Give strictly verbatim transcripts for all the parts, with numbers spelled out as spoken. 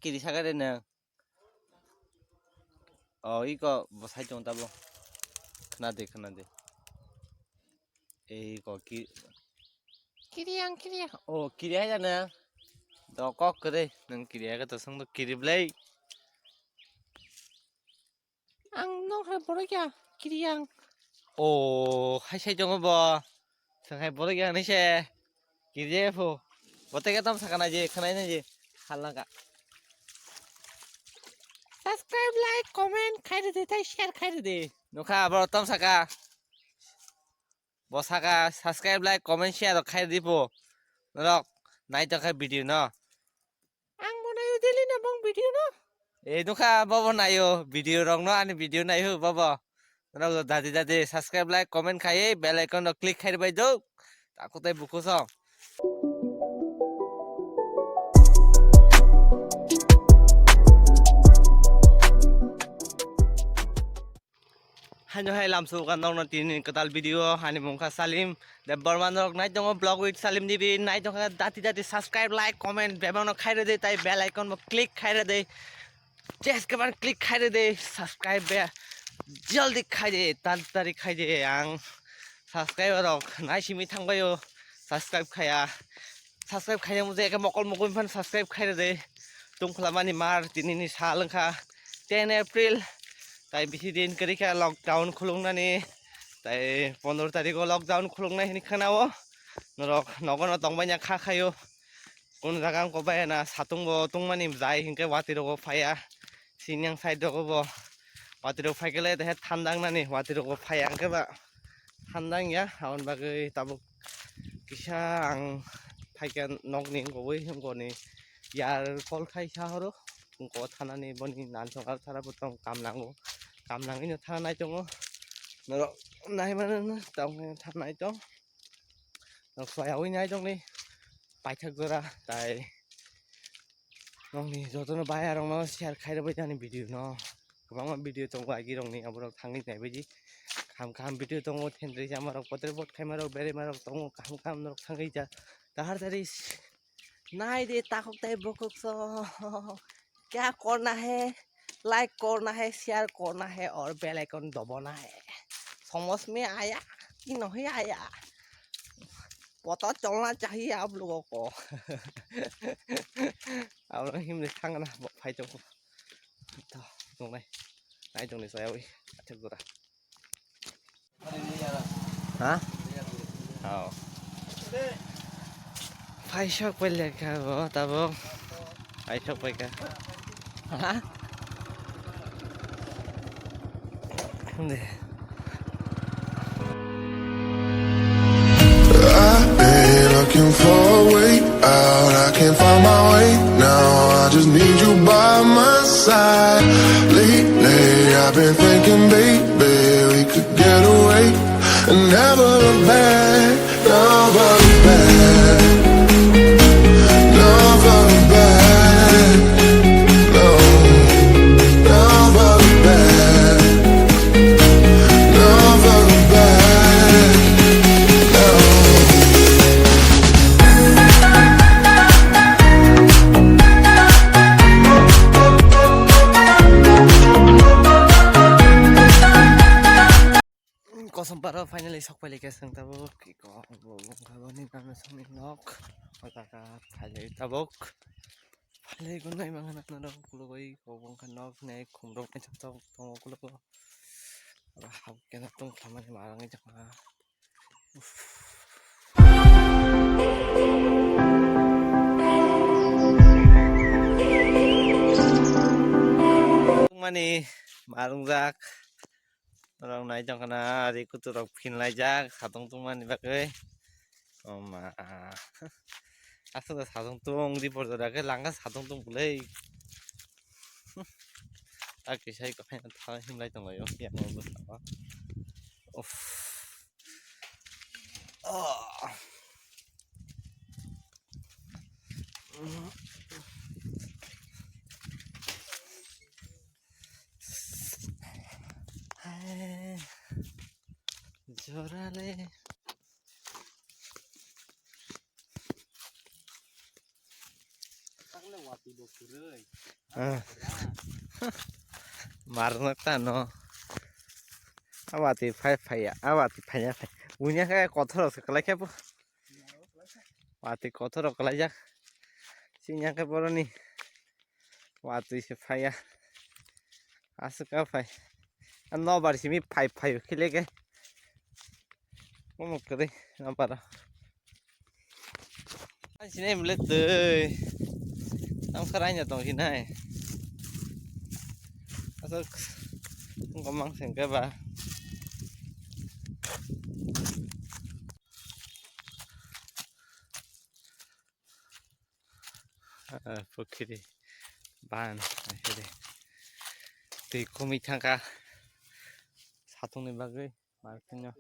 kiri saka de nwng. O, iko bo sai tong tabo. Khna de, khna de. Iko ki-, kiri ang kiri. O, kiri hai jana. Do kok kere, nwng kiri hai to song do kiri blai. Ang nong hai borok ya, kiri ang. O, hai sai tongo bo. Song hai borok ya ni se. Kiri phu. Bote ke tam sakana je, khna na je. Halanga. Subscribe, like, comment khai de, tai share khai de. Nukha, abo tom saka. Bo saka, subscribe, like, comment, share rok khai di po. Norok nai tong kha video no. Ang bo nayo daily no bong video no. E nukha, bo bo nayo video rok no, ani video nai hu bo bo. Norok dadi dadi subscribe, like, comment khai, bell icon no click khai bai do. Taku tai buku song. Haino hai lamsogo nokno tini kwtal video, ani mungkha Salim Debbarma. Norok nai tongo Vlog with Salim T V, nai tongkha dati dati subscribe, like, comment bebakno khai rwdi, tai bell icon bo click khai rwdi. Just kabar click khai rwdi, subscribe be jaldi khai di, tari tari khai di. Ang subscriber rok nai simi thangbaio, subscribe khaya. Subscribe khaina mujhe eke mokol mokol phan subscribe khaina de. Tungphla mani mar tini ni sal wngkha ten April. Tai bisi din kwrwi kha lockdown khuluknani. Tai pondro tarikh o lockdown khuluknai hwnwi khwnao. Norok nogo no tongbaina kha khaio. Kun jaga wngkha bai na satung bo tungmani jai hinkhe watwi rogo phaiya. Sini ang side rogo bo watwi rok phaikhe le tehe thandang nani watwi rok bo phaiya hinkhe ba thandang ya aboni bagwi tabuk kisa ang phaikha nokni wngkha ui wngkha ni yar call khai sa horo wngkha thanani boni nansong ar sara bwtong kamlango kamlangwi no thana nai tongo norok nai mano tamo thana nai tong nok swlayaui nai tongni paithak jora tai. Nokni jotono bayarokno share khairokbai tani video no. Kwbangma video tongo agirokni, aborok thangwi naibaidi. Kaham kaham video tongo, thendri chamarok, potre pot khaimarok, beraimarok tongo, kaham kaham norok thangwi ja. Dahar dari nai de takhuk tai bukhuk so. Kya korna hai? Like korna hai, share korna hai aur bell icon dabona hai. Samajh mein aaya ki nahi aaya? Pata chalna chahiye aap logo ko. Abo himle thangna phai tongo. To tongnai. Nai tongni sayawi. Athak jora. Ha? Hao. Phai sok pai lekha bo tabuk. Phai sok pai kha. Ha? De. I've been looking for a way out. I can't find my way now. I just need you by my side. Lately, I've been thinking, baby, we could get away and never look back. Never look back. Never look back. No. Never look back. Never look back. No. Kosom paro finally sok pai lekha seng tabuk. Iko bo wngkha boni nang songni nok. O jaga phailai tabuk. Phailai gunai mangana norok kulugoi ko wngkha nok nei khumrok nai tok tongo kulugo. Abo hap kena tong khamani marang jaka. Mani marungjak. Norok nai tongkha na, ari kuturok phinlaijak, satung tungmani bagwi. Oma. Aswk satung tung, di porjora khe langkha satung tung bwlwi. A kisai kok haino thang himlai tonglaio, yang bo bwskango. Uff. Oh. Hai, jorale. Ah. Marnok tano. Awati phai phai ya, awati phai ya phai. Unya khe kothoro se kalai khe po. Wati kothoro kalai jak. Sinya khe poroni. Wati se phai ya. Aswk phai. Nobar simi phai phai khile khe. Omo kwrwi nobar. Ang sinai mle twi. Ang sarai na tong sinai. Aswk. Ang komang sengke ba. Ah, pukhiri ban, pukhiri. Twi khumui thangkha satungni bagwi, markhino.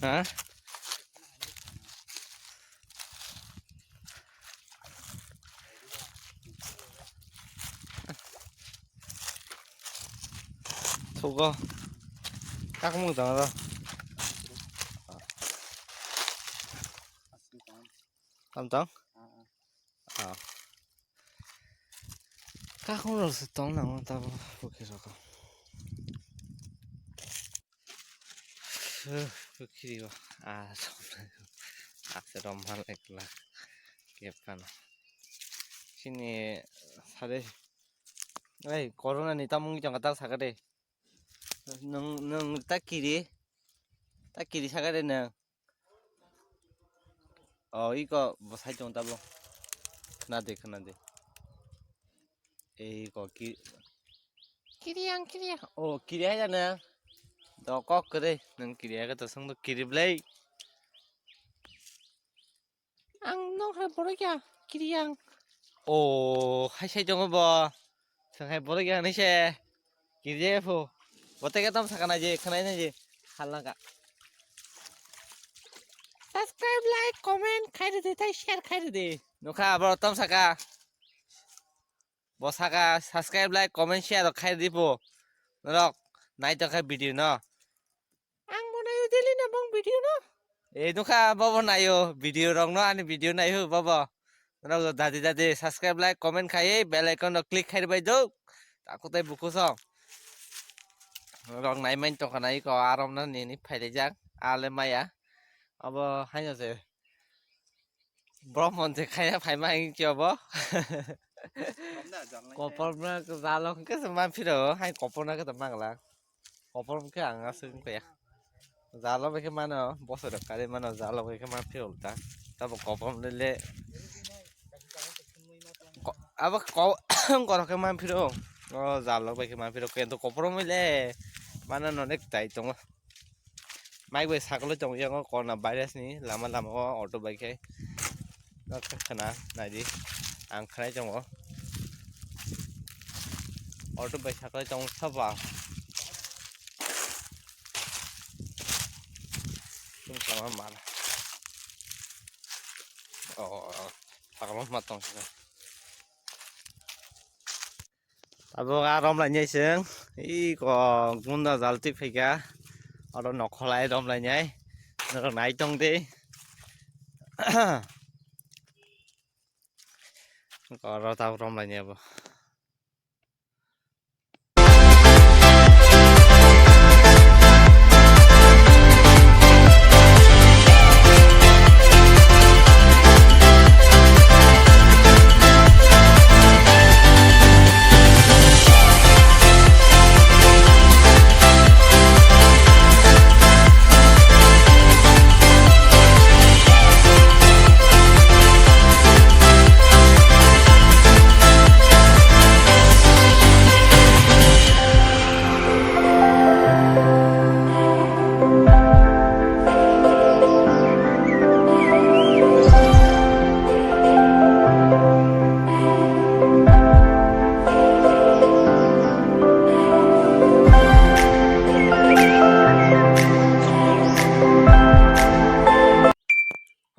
Ha? Thugo. Kakmung tong ro. Tam tong? Ah. Kakmung rok se tong nang tabo bukhi rok. Bukhi ro. Ah, ase rom hal ekla. Kep kano. Sini sare. Ei, corona ni tamung jang ta sakade. Nung, nung ta kiri. Ta kiri sakade nung. Oh, iko bosai tong tabo. Khna de, khna de. Ei ko ki-, kiri ang kiri. Oh, kiri aja na. Do kok kere, nung kiri aga to sang do kiri blai. Ang nong hai borok ya, kiri ang. Oh, hai sai tongo bo. Sang hai borok ya ni se. Kiri pho. Bote ka tam sakana je, khna na je. Halanga. Subscribe, like, comment khai ridi, tai share khai ridi. Nukha, abo tom saka. Bo saka, subscribe, like, comment, share rok khai ridi bo. Norok, nai tong kha video no. Ang bo naio daily no bong video no. Ei nukha, bo bo naio video rok no, ani video naio bo bo. Norok dadi dadi subscribe, like, comment khai, bell icon no click khai bai do. Taku tai buku so. Norok nai main tong kha nai ko, arom na nini phai rijak. Ale maya. Abo haino se. Borok monte khaya phaima hing khe obo. Kopor ma jalo hwnkhe se ma phiro, hai kopor na khe ta mangla. Kopor hwnkhe ang aswk wngkha ya. Jalo bai khe mano, bosor rok kari mano, jalo bai khe ma phiro ta. Tabo kopor le le. Ko-, abo ko-, korok khe ma phiro. O jalo bai khe ma phiro, kento kopor mui le. Mano no nek tai tongo. Mike bai sakolo tong yang o corona virus ni lama lama o auto bai khe. Nok khe khna naidi ang khnai tongo. Auto bai sakolo tong saba. Tung sama mana. Oh, sakolo ma tong. Abo a romlainai chwng, iko gunda jal twi phaikha, oro nokholai romlainai, norok nai tong di. Oro tabuk romlainai abo.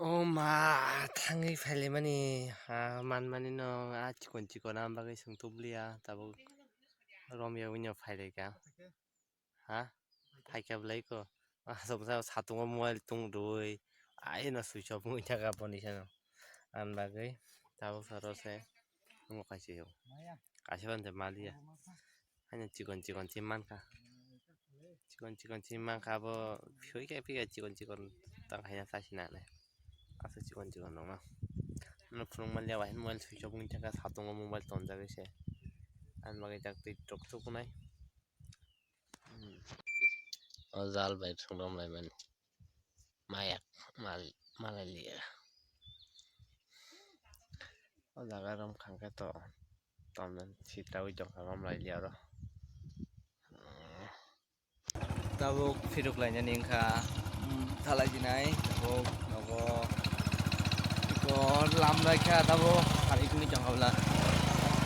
O ma, thangwi phailaimani, ha, manmani no, a chikon chikon, am bagwi swng tubliya, tabuk romya wngya phailaika. Ha? Phaikha bwlai ko. Asok sa satungo mobile tung rwi. Ai no switch off wngwi thaka boni sano. Ani bagwi Tabuk saro se omo kaisa yo. Kaisa bante maliya. Haino chikon chikon chim mankha. Chikon chikon chim mankha abo phiyoi khe phiya chikon chikon tang haino sasi nanai. Aswk chikon chikon rokno. Ano phunuk maliya bai mobile switch off wngkha satungo mobile tonjagwi se. Ani bagwi jak twi tok tok nai. O jal bai thwngrom laimani. Mayak mal malai liya. O jaga rom khangkhe to tomnani sitaui tongkha rom lai liya oro. Tabuk phiruk lainani wngkha, um, thalai dinai tabuk nogo iko lam laikha tabuk hari kuni tongkha bwla.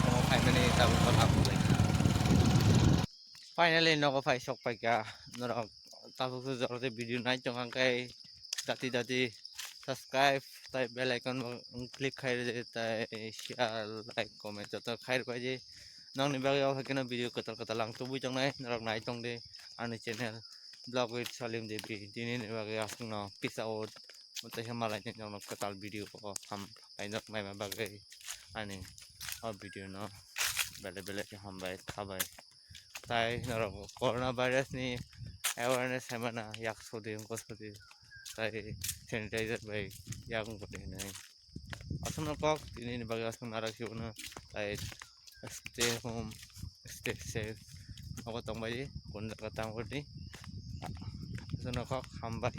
Omo phaimani tabuk ko lam laikha. Finally nogo phai sok paikha norok. Tabuk jora tei video nai tongkha khe dati dati subscribe tai bell icon bo click khai rwdi tai share like comment joto khai rwbaidi. Nokni bagwi o hai kheno video kwtal kwtal ang tubui tongnai norok nai tongdi ani channel Vlog with Salim Devi. Tini ni bagwi aswkno peace out. Tei khe malai nokno kwtal video o ham painok naima bagwi ani o video no belai belai khe hambai khabai. Tai norok corona virus ni awareness hai mano yak sodi wngkha sodi tai sanitizer bai yak wngkha hinwi. Aswkno kok tini ni bagwi aswk narak hibuno tai stay home, stay safe. Obo tongbai kun jaga tangwrdi. Aswkno kok hambai.